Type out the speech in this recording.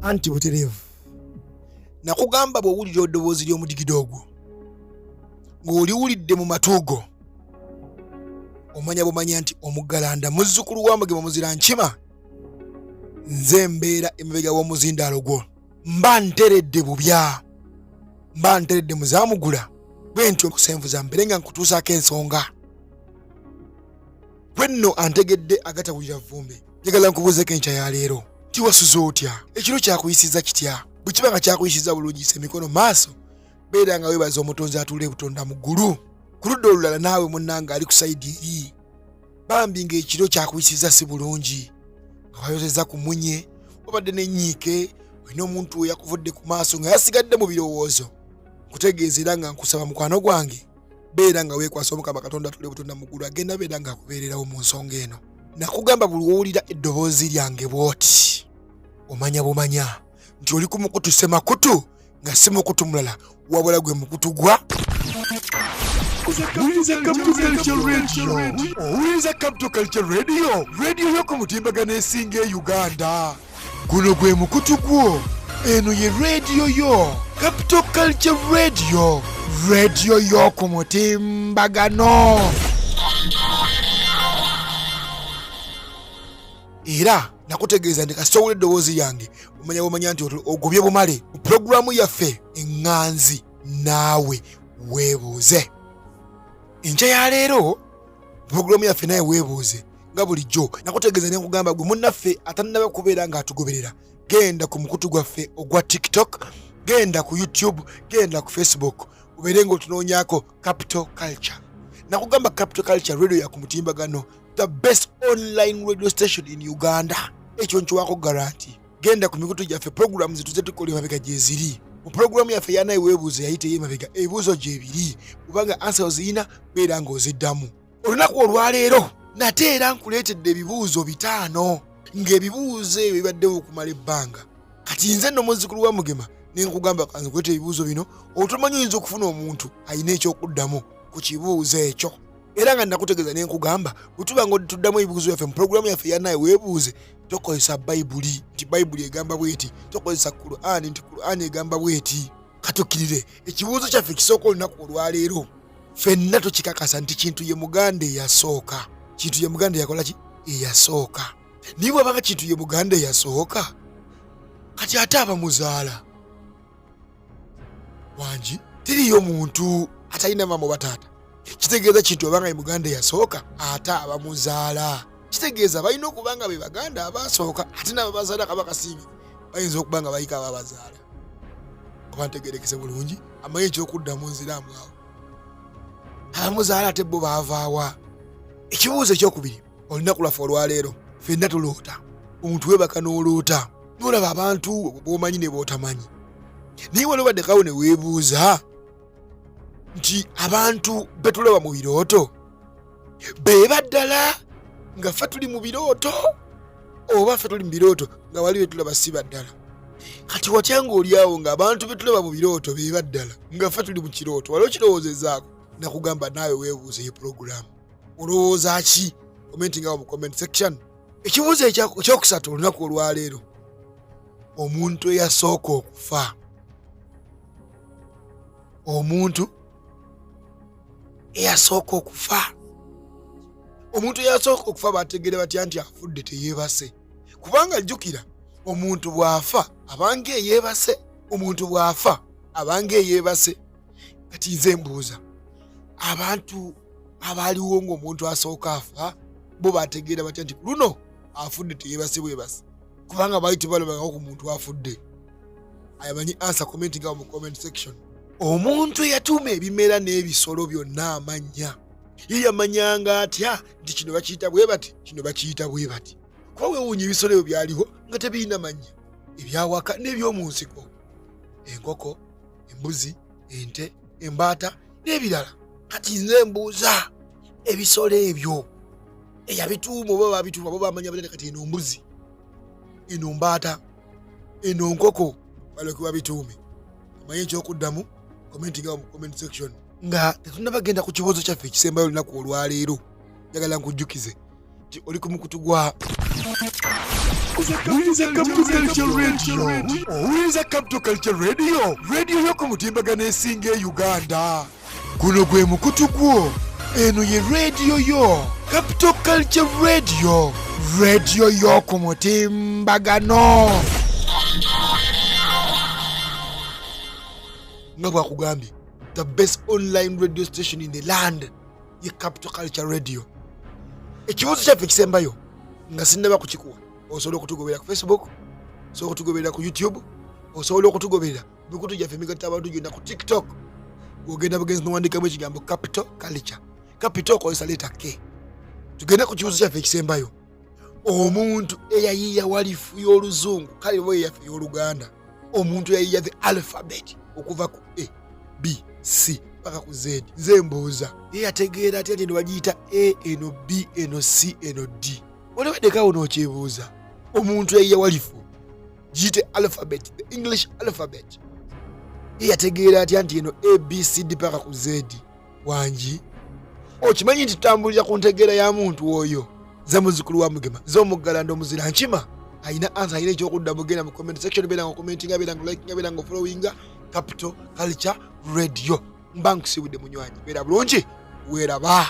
Anti butereevu nakugamba, bw'owulira eddoboozi ly'omudigido ogwo ng'oliwulidde mu matu go, omanya bumanya nti omuggalanda muzzukulu wa Mugema muzira nkima. Nze mbeera emabega w'omuzindaalo gwo, mba nteredde bubya, mba nteredde muzamugula bwe ntyo nkusenvuza mbere nga nkutuusaako ensonga. Gwe nno antegedde agatawulira vvumbe, njagala nkubuuzeeko enkya ya leero nti wasuze otya? Ekiro kyakuyisiza kitya? Bwe kiba nga kyakuyisiza bulungi, yisa emikono maaso, beera nga weebaza omutonzi atuula ebutonda mu ggulu. Ku ludda olulala, naawe munnange ali ku sayidi eri, bambi ng'ekiro kyakuyisiza si bulungi, nga wayozeza ku munye, obadde n'ennyiike, olina omuntu we yakuvudde ku maaso nga yasigadde mu birowoozo, nkutegeeza era nga nkusaba, mukwano gwange, beera nga weekwasa Omukama Katonda atule butonda mu ggulu, agenda beera nga akubeererawo mu nsonga eno. Nakugamba buli wowulira eddoboozi lyange bw'oti, omanya bumanya nti oli ku mukutu semakutu, nga si mukutu mulala wabula gwe mukutu gwa Owuliriza Capital Culture Radio. Owuliriza Capital Culture Radio, radio y'oku mutimbagano esinga e Uganda. Guno gwe mukutu gwo, eno ye radio yo, Capital Culture Radio, radio y'oku mutimbagano. Era nakutegeeza nti kasita owulira eddoboozi lyange, omanya bumanya nti ogobye bumale mu pulogulaamu yaffe eŋŋanzi Naawe Weebuuze. Enkya ya leero pulogulaamu yaffe Naawe Weebuuze, nga bulijjo nakutegeeza ne nkugamba, gwe munnaffe atannaba kubeera ng'atugoberera, genda ku mukutu gwaffe ogwa TikTok, genda ku YouTube, genda ku Facebook, obeere ng'otunoonyaako Capital Culture. Nakugamba Capital Culture Radio ya ku mutimbagano, the best online radio station in Uganda. Ekyo nkiwaako garanti. Genda ku mikutu gyaffe, pulogulaamu zetuze tukola emabega gyeziri. Mu pulogulaamu yaffe ya Naye Weebuuze yayiteyo emabega, ebibuuzo gyebiri, kubanga ansa oziyina, beera ng'oziddamu. Olunaku olwaleero nate era nkuleetedde ebibuuzo 5, ng'ebibuuzo ebyo bibaddewo okumala ebbanga. Kati nze nno muzzukulu wa Mugema ne nkugamba kanze kuleeta ebibuuzo bino, otomanyi oyinza okufuna omuntu alina ekyokuddamu ku kibuuzo ekyo. Era nga nakutegeeza ne nkugamba, bwe tuba nga tuddamu ebibuuzo byaffe mu pulogulaamu yaffe ya Naye Weebuuze, tokozesa Bayibuli nti Bayibuli egamba bweti, tokozesa Kulaani nti Kulaani egamba bweti. Katukkirire ekibuuzo kyaffe ekisooka olunaku olwaleero. Ffenna tukikakasa nti Kintu ye Muganda eyasooka. Kintu ye Muganda eyakola ki? Eyasooka. Naye bw'abanga Kintu ye Muganda eyasooka, kati ate abamuzaala wangi? Teriyo muntu atalina maama oba taata. Kitegeeza Kintu obanga ye Muganda eyasooka, ate abamuzaala kitegeeza balina okuba nga be Baganda abasooka, ate n'ababazaala kaba kasiimi bayinza okuba nga bayika ababazaala. Oba ntegerekese bulungi? Amanyi ekyokuddamu nziraamu awo. Abamuzaala ate bo baavaawa? Ekibuuzo ekyokubiri olunaku lwaffe olwaleero, ffenna tuloota. Omuntu webaka n'oloota n'olaba abantu b'omanyi ne b'otamanyi, naye wali obaddekawo ne weebuuza nti abantu betulaba mu birooto beba ddala nga ffe tuli mu birooto, oba ffe tuli mu birooto nga wali betulaba si baddala? Kati watya ng'oli awo ng'abantu betulaba mu birooto beba ddala nga ffe tuli mu kirooto? Wali okirowoozezaako? Nakugamba Naawe Weebuuze ye pulogulaamu. Olowooza ki? Commenting awo mu comment section. Ekibuuzo ekyokusatu olunaku olwaleero, omuntu eyasooka okufa. Omuntu eyasooka okufa, omuntu eyasooka okufa bategeera batya nti afudde teyeebase? Kubanga jjukira, omuntu bw'afa abanga eyeebase. Omuntu bw'afa abanga eyeebase. Kati nze mbuuza, abantu abaaliwo ng'omuntu asooka afa bo bategeera batya nti luno afudde teyeebase bwebase? Kubanga baali tebalabangako ku muntu afudde. Ayamanyi answer, commenting awo mu comment section. Omuntu eyatuuma ebimera n'ebisolo byonna amannya, ye yamanyanga atya nti kino bakiyita bwe bati, kino bakiyita bwe bati? Kuba weewuunya, ebisolo ebyo byaliwo nga tebirina mannya, ebyawaka n'ebyomu nsiko, enkoko, embuzi, ente, embaata n'ebirala. Kati nze mbuuza, ebisolo ebyo eyabituuma oba babituuma bo bamanya batya kati eno mbuzi, eno mbaata, eno nkoko? Balyoke babituume. Omanye ekyokuddamu, commenting awo mu comment section. Nga tetunnaba genda ku kibuuzo kyaffe ekisembayo olunaku olwaleero, njagala nkujjukize nti oli ku mukutu gwa Owuliriza Capital Culture Radio. Owuliriza Capital Culture Radio, radio y'oku mutimbagano esinga e Uganda. Guno gwe mukutu gwo, eno ye radio yo, Capital Culture Radio, radio y'oku mutimbagano. Nga bwakugambye, the best online radio station in the land ye Capital Culture Radio. Ekibuuzo kyaffe ekisembayo nga sinnaba kukikuwa, osobola okutugoberera ku Facebook, osobola okutugoberera ku YouTube, osobola okutugoberera mikutu gyaffe emigatta abantu gyonna ku TikTok. Gwogenda bugenzi nowandikamu ekigambo Capital Culture, Capital okozesa leeta K. Tugende ku kibuuzo kyaffe ekisembayo. Omuntu eyayiiya walifu y'Oluzungu, kale oba eyaffe ey'Oluganda, omuntu eyayiiya the alphabet okuva ku A, B, C paka ku Z, nze mbuuza, ye yategeera atya nti eno bagiyita A, eno B, eno C, eno D? Olibaddekawo n'okyebuuza. Omuntu eyayiiya walifu, giyite alphabet, the English alphabet, ye yategeera atya nti eno A, B, C, D paka ku Z? Wangi, okimanyi nti tutambulira ku ntegeera ya muntu oyo. Nze muzukulu wa Mugema, nze omuggalanda omuzira nkima. Alina ansa, alina ekyokuddamu, genda mu comment section, beera nga commentinga, beera nga likinga, beera nga followinga Capital Culture Radio. Mba nkusiibudde munywanyi, beera bulungi, weeraba.